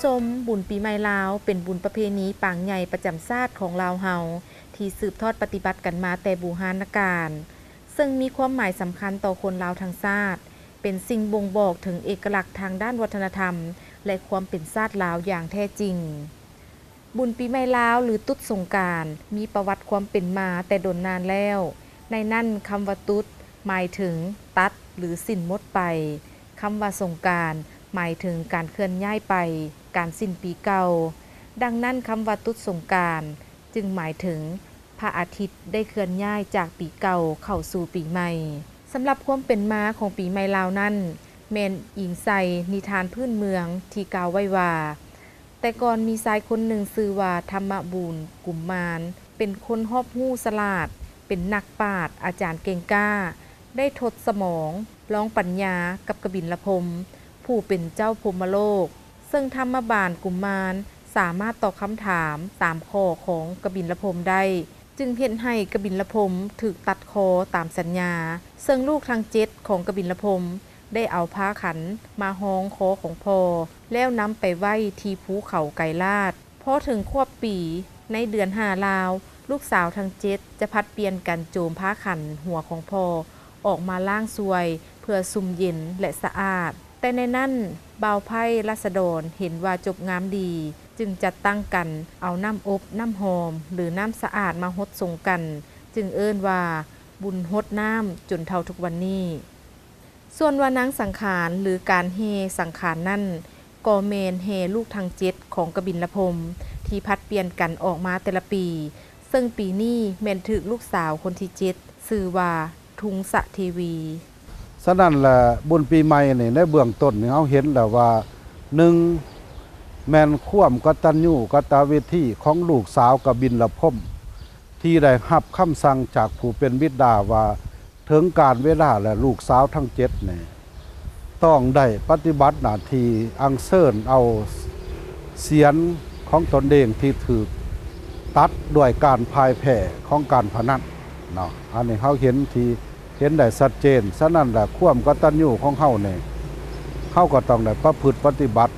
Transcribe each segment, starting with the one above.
ຊົມບຸນປີໃໝ່ລາວ ເປັນບຸນປະເພນີປາງໃຫຍ່ປະຈຳຊາດຂອງລາວເຮົາ ທີ່ສືບທອດປະຕິບັດກັນມາແຕ່ບູຮານນະການ, ເຊິ່ງມີຄວາມໝາຍສຳຄັນຕໍ່ຄົນລາວທັງຊາດ, ເປັນສິ່ງບົ່ງບອກເຖິງເອກະລັກທາງດ້ານວັດທະນະທຳ ແລະ ຄວາມເປັນຊາດລາວຢ່າງແທ້ຈິງ. ບຸນປີໃໝ່ລາວ ຫຼື ຕຸດສົງການ ມີປະຫວັດຄວາມເປັນມາແຕ່ດົນນານແລ້ວ. ໃນນັ້ນ, ຄຳວ່າຕຸດ ໝາຍເຖິງຕັດ ຫຼື ສິ້ນໝົດໄປ. ຄຳວ່າສົງການ ໝາຍເຖິງການເຄື່ອນຍ້າຍໄປ, ການສິ້ນປີເກົ່າ. ດັ່ງນັ້ນ, ຄຳວ່າຕຸດສົງການ ຈຶ່ງໝາຍເຖິງພະອາທິດໄດ້ເຄື່ອນຍ້າຍຈາກປີເກົ່າເຂົ້າສູ່ປີໃໝ່. ສຳລັບຄວາມເປັນມາຂອງປີໃໝ່ລາວນັ້ນ ແມ່ນອີງໃສ່ນິທານພື້ນເມືອງທີ່ກ່າວໄວ້ວ່າ, ແຕ່ກ່ອນມີຊາຍຄົນໜຶ່ງຊື່ວ່າ ທຳມະບູນ ກຸມມານ ເປັນຄົນຮອບຮູ້ສະຫຼາດ, ເປັນນັກປາດ, ອາຈານເກັ່ງກ້າ, ໄດ້ທົດສະໝອງ, ລອງປັນຍາກັບກະບິນລະພົມ ຜູ້ເປັນເຈົ້າພົມມະໂລກ, ເຊິ່ງທຳມະບານກຸມມານສາມາດຕອບຄຳຖາມສາມຂໍ້ຂອງກະບິນລະພົມໄດ້, ຈຶ່ງເຮັດໃຫ້ກະບິນລະພົມຖືກຕັດຄໍຕາມສັນຍາ, ເຊິ່ງລູກທັງເຈັດຂອງກະບິນລະພົມ ໄດ້ເອົາພາຂັນມາຮອງຄໍຂອງພໍ່ ແລ້ວນຳໄປໄວ້ທີ່ພູເຂົາໄກລາດ. ພໍເຖິງຄວບປີ, ໃນເດືອນຫ້າລາວ, ລູກສາວທັງເຈັດຈະຜັດປ່ຽນກັນໂຈມພາຂັນຫົວຂອງພໍ່ອອກມາລ້າງຊ່ວຍ ເພື່ອຊຸ່ມເຢັນ ແລະ ສະອາດ. ແຕ່ໃນນັ້ນ, ບ່າວໄພ້ ລາຊະດອນ ເຫັນວ່າຈົບງາມດີ, ຈຶ່ງຈັດຕັ້ງກັນເອົານ້ຳອົບ, ນ້ຳຫອມ ຫຼື ນ້ຳສະອາດມາຫົດສົງກັນ, ຈຶ່ງເອີ້ນວ່າບຸນຫົດນ້ຳ ຈົນເທົ່າທຸກວັນນີ້. ສ່ວນວ່ານາງສັງຂານ ຫຼື ການແຫ່ສັງຂານນັ້ນ ກໍແມ່ນແຫ່ລູກທັງເຈັດຂອງກະບິນລະພົມ ທີ່ຜັດປ່ຽນກັນອອກມາແຕ່ລະປີ, ເຊິ່ງປີນີ້ແມ່ນຖືກລູກສາວຄົນທີເຈັດ ຊື່ວ່າ ທຸງສະເທວີ. ສະນັ້ນແຫຼະ, ບຸນປີໃໝ່ນີ້ ໃນເບື້ອງຕົ້ນນີ້ ເຮົາເຫັນແລ້ວວ່າ ໜຶ່ງ ແມ່ນຄວາມກະຕັນຍູກະຕະເວທີຂອງລູກສາວກະບິນລະພົມ ທີ່ໄດ້ຮັບຄຳສັ່ງຈາກຜູ້ເປັນບິດດາວ່າ ເຖິງການເວລາແລ້ວ ລູກສາວທັງເຈັດນີ້ ຕ້ອງໄດ້ປະຕິບັດໜ້າທີ່ອັນເຊີນເອົາສຽນຂອງຕົນເອງທີ່ຖືກຕັດດ້ວຍການພ່າຍແພ້ຂອງການພະນັນເນາະ. ອັນນີ້ເຮົາເຫັນທີ່ ເຫັນໄດ້ຊັດເຈນ. ສະນັ້ນແຫຼະ ຄວາມກະຕັນຍູຂອງເຮົານີ້ ເຮົາກໍຕ້ອງໄດ້ປະພຶດປະຕິບັດ.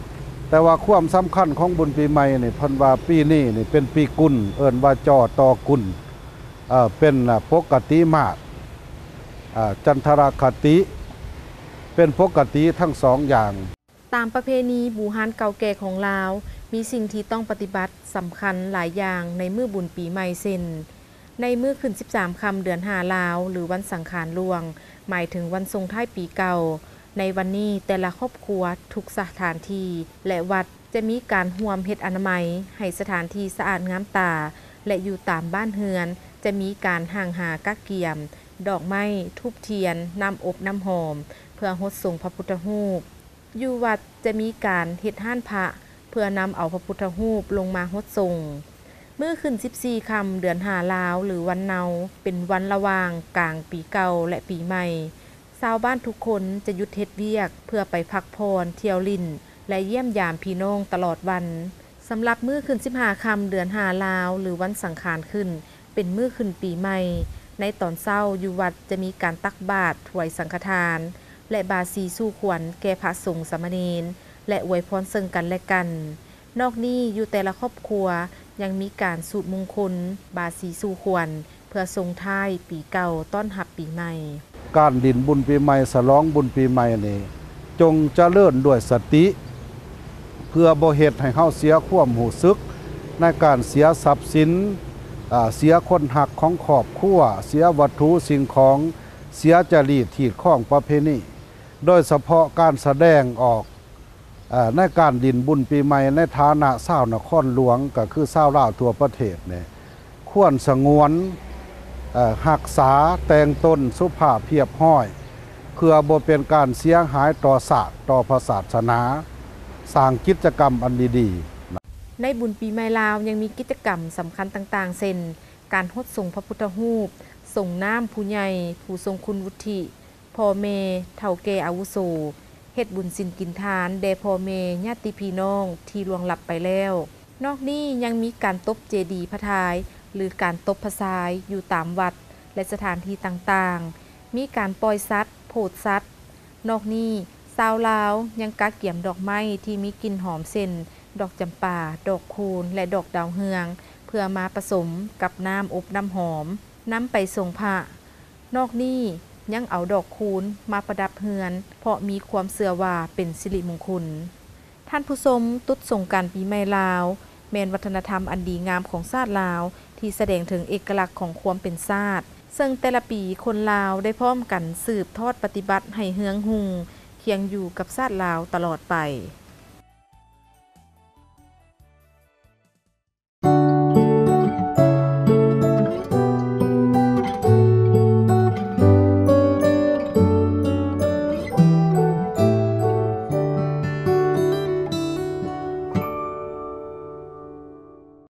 ແຕ່ວ່າຄວາມສຳຄັນຂອງບຸນປີໃໝ່ນີ້ ເພິ່ນວ່າປີນີ້ນີ້ເປັນປີກຸນ, ເອີ້ນວ່າຈໍ່ຕໍ່ກຸນ, ເອີ ເປັນປົກກະຕິມາກ, ເອີ ຈັນທະລະຄະຕິ ເປັນປົກກະຕິທັງສອງຢ່າງ. ຕາມປະເພນີບູຮານເກົ່າແກ່ຂອງລາວ, ມີສິ່ງທີ່ຕ້ອງປະຕິບັດສຳຄັນຫຼາຍຢ່າງໃນມື້ບຸນປີໃໝ່ ເຊັ່ນ, ໃນມື້ຂຶ້ນສິບສາມຄ່ຳເດືອນຫ້າລາວ ຫຼື ວັນສັງຂານຫຼວງ, ໝາຍເຖິງວັນສົ່ງທ້າຍປີເກົ່າ. ໃນວັນນີ້, ແຕ່ລະຄອບຄົວ, ທຸກສະຖານທີ່ ແລະ ວັດ ຈະມີການຮ່ວມເຮັດອະນາໄມໃຫ້ສະຖານທີ່ສະອາດງາມຕາ ແລະ ຢູ່ຕາມບ້ານເຮືອນ ຈະມີການຫ້າງຫາກະກຽມ ດອກໄມ້, ທູບທຽນ, ນ້ຳອົບນ້ຳຫອມ ເພື່ອຫົດສົງພະພຸດທະຮູບ. ຢູ່ວັດຈະມີການເຮັດຮ້ານພະ ເພື່ອນຳເອົາພະພຸດທະຮູບລົງມາຫົດສົງ. ມື້ຂຶ້ນສິບສີ່ຄ່ຳເດືອນຫ້າລາວ ຫຼື ວັນເນົາ ເປັນວັນລະຫວ່າງກາງປີເກົ່າ ແລະ ປີໃໝ່. ຊາວບ້ານທຸກຄົນຈະຢຸດເຮັດວຽກ ເພື່ອໄປພັກຜ່ອນ, ທ່ຽວຫຼິ້ນ ແລະ ຢ້ຽມຢາມພີ່ນ້ອງຕະຫຼອດວັນ. ສຳລັບມື້ຂຶ້ນສິບຫ້າຄ່ຳເດືອນຫ້າລາວ ຫຼື ວັນສັງຂານຂຶ້ນ ເປັນມື້ຂຶ້ນປີໃໝ່. ໃນຕອນເຊົ້າ, ຢູ່ວັດຈະມີການຕັກບາດ, ຖວາຍສັງຄະທານ ແລະ ບາສີສູ່ຂວັນແກ່ພະສົງສາມະເນນ ແລະ ອວຍພອນເຊິ່ງກັນແລະກັນ. ນອກນີ້, ຢູ່ແຕ່ລະຄອບຄົວຍັງມີການສູດມຸງຄຸນ, ບາສີສູ່ຂວັນ ເພື່ອສົ່ງທ້າຍປີເກົ່າ ຕ້ອນຮັບປີໃໝ່. ການຫຼິ້ນບຸນປີໃໝ່, ສະຫຼອງບຸນປີໃໝ່ນີ້ ຈົ່ງຈະເລີນດ້ວຍສະຕິ ເພື່ອບໍ່ເຮັດໃຫ້ເຮົາເສຍຄວາມຮູ້ສຶກ ໃນການເສຍຊັບສິນ, ອາ, ເສຍຄົນຮັກຂອງຄອບຄົວ, ເສຍວັດຖຸສິ່ງຂອງ, ເສຍຈາລີດຮີດຄອງປະເພນີ, ໂດຍສະເພາະການສະແດງອອກ ເອີ ໃນການຫຼິ້ນບຸນປີໃໝ່ໃນຖານະຊາວນະຄອນຫຼວງ ກໍຄືຊາວລາວທົ່ວປະເທດນີ້ ຄວນສະຫງວນ, ເອີ ຮັກສາແຕ່ງຕົນສຸພາບຮຽບຮ້ອຍ ເພື່ອບໍ່ເປັນການເສຍຫາຍຕໍ່ຊາດ, ຕໍ່ພະສາສະໜາ, ສ້າງກິດຈະກຳອັນດີໆ. ໃນບຸນປີໃໝ່ລາວຍັງມີກິດຈະກຳສຳຄັນຕ່າງໆ ເຊັ່ນ ການຫົດສົງພະພຸດທະຮູບ, ສົງນ້ຳຜູ້ໃຫຍ່, ຜູ້ຊົງຄຸນວຸດທິ, ພໍ່ແມ່ເຖົ້າແກ່ອາວຸໂສ, ເຮັດບຸນສິນກິນທານແດ່ພໍ່ແມ່ຍາດຕິພີ່ນ້ອງທີ່ລ່ວງລັບໄປແລ້ວ. ນອກນີ້ຍັງມີການຕົບເຈດີພະທາຍ ຫຼື ການຕົບພະຊາຍຢູ່ຕາມວັດ ແລະ ສະຖານທີ່ຕ່າງໆ, ມີການປ່ອຍສັດ, ໂພດສັດ. ນອກນີ້, ຊາວລາວຍັງກະກຽມດອກໄມ້ທີ່ມີກິ່ນຫອມ ເຊັ່ນ ດອກຈຳປາ, ດອກຄູນ ແລະ ດອກດາວເຮືອງ ເພື່ອມາປະສົມກັບນ້ຳອົບນ້ຳຫອມ ນຳໄປຊົງພະ. ນອກນີ້ຍັງເອົາດອກຄູນມາປະດັບເຮືອນ ເພາະມີຄວາມເຊື່ອວ່າເປັນສິລິມຸງຄຸນ. ທ່ານຜູ້ຊົມ, ຕຸດສົງການປີໃໝ່ລາວ ແມ່ນວັດທະນະທຳອັນດີງາມຂອງຊາດລາວ ທີ່ສະແດງເຖິງເອກະລັກຂອງຄວາມເປັນຊາດ, ເຊິ່ງແຕ່ລະປີຄົນລາວໄດ້ພ້ອມກັນສືບທອດປະຕິບັດໃຫ້ເຮືອງຮຸ່ງ ຄຽງຢູ່ກັບຊາດລາວຕະຫຼອດໄປ.